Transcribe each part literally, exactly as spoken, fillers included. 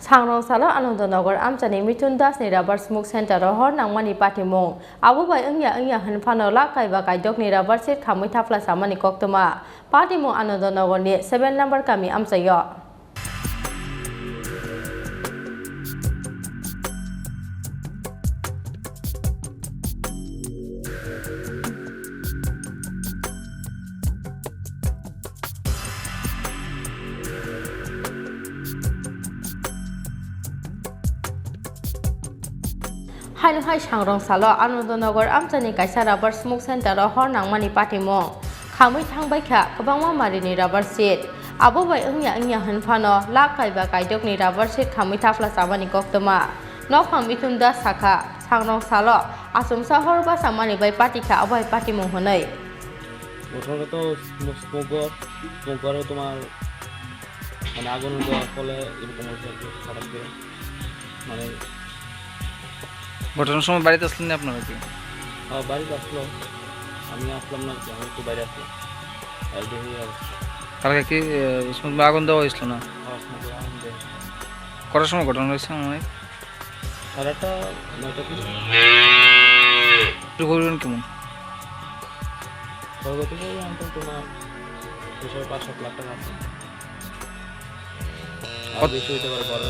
Sangrong salo Anandanagar amchani Mithun Das ni rubber smoke center o hor nangmani patimung. Abo bai wngya wngya hwn phano lak kaiba kaidok ni rubber seed khamwi thapla chamani koktwma. Patimung Anandanagar ni seven number kami amchaio. Haino hai sangrong salo Anandanagar amchani kaisa rubber smoke center o hor nangmani patimung. Khamwi thangbai kha kwbangma marini rubber seed. Abo bai wngya wngya hwn phano lak kaiba kaidokni rubber seed khamwi thapla chamani koktwma. Nokhang Mithun Das sakha, sangrong salo achomsa hor bachamani bai pati kha abo hai patimung hwnwi. প্রথমত স্মো-, স্মোক ঘর, স্মোক ঘরে তোমার মানে আগুন দেওয়ার ফলে এরকম হয়েছে আর কি, হঠাৎ করে। মানে ঘটনার সময় বাড়িতে আসলেন না আপনারা কি? হ্যাঁ, বাড়িতে আসলো। আমি আসলাম না আর কি, আমি একটু বাইরে আসলাম। আর দেখি এই অবস্থা। কালকে কি, আহ, স্মোক বা আগুন দেওয়া হয়েছিল না? হ্যাঁ, স্মোক ঘরে আগুন দেওয়া হয়েছিল। কটার সময় ঘটনা হয়েছে মনে হয়? সাড়ে আটটা, নয়টার দিকে। একটু বলবেন কেমন? ক্ষয়ক্ষতি বলতে অন্তত তোমার হিসাবে পাঁচ সাত লাখ টাকা আছে। আর কত বেশি হইতে পারে, বড়।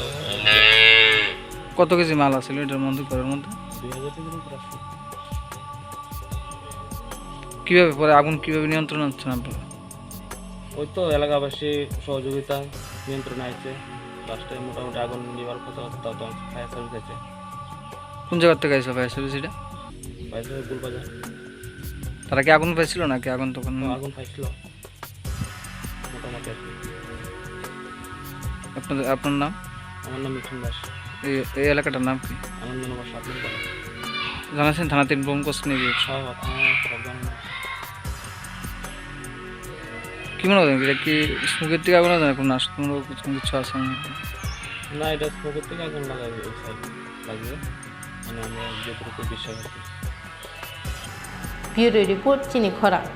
কত কেজি মাল আছিল এটার মধ্যে, ঘরের মধ্যে? দুই হাজার কেজির উপরে আছে। কিভাবে পরে আগুন কিভাবে নিয়ন্ত্রণ হচ্ছেন আপনারা? ওই তো এলাকাবাসী সহযোগিতা নিয়ন্ত্রণে আইছে। লাস্টে মোটামুটি আগুন নিবার কথা, তাও তো ফায়ার সার্ভিস আছে। কোন জায়গা থেকে আইছে ফায়ার সার্ভিস এটা? Fire service Gulbazar. তারা কি আগুন পাইছিল নাকি আগুন তখন? তো আগুন পাইছিল মোটামুটি আর কি। আপনাদের, আপনার নাম? আমার নাম মিঠুন দাস। এই, এই এলাকাটার নাম কি? আনন্দনগর সাত নম্বর। জানাচ্ছেন থানাতে ইনফর্ম করছেন এই বিষয়ে? হ্যাঁ, হ্যাঁ, থানা সব জানানো হয়েছে। কি মনে হয়, এটা কি স্মোকের থেকে আগুন লাগে না কোনো নাশকতামূলক কিছু, কিছু আছে? না, এটা স্মোকের থেকে আগুন লাগাবে, এই সাইড লাগবে। মানে, আমরা যতটুকু বিশ্বাস আছে। Bureau Report, Chini Khorang.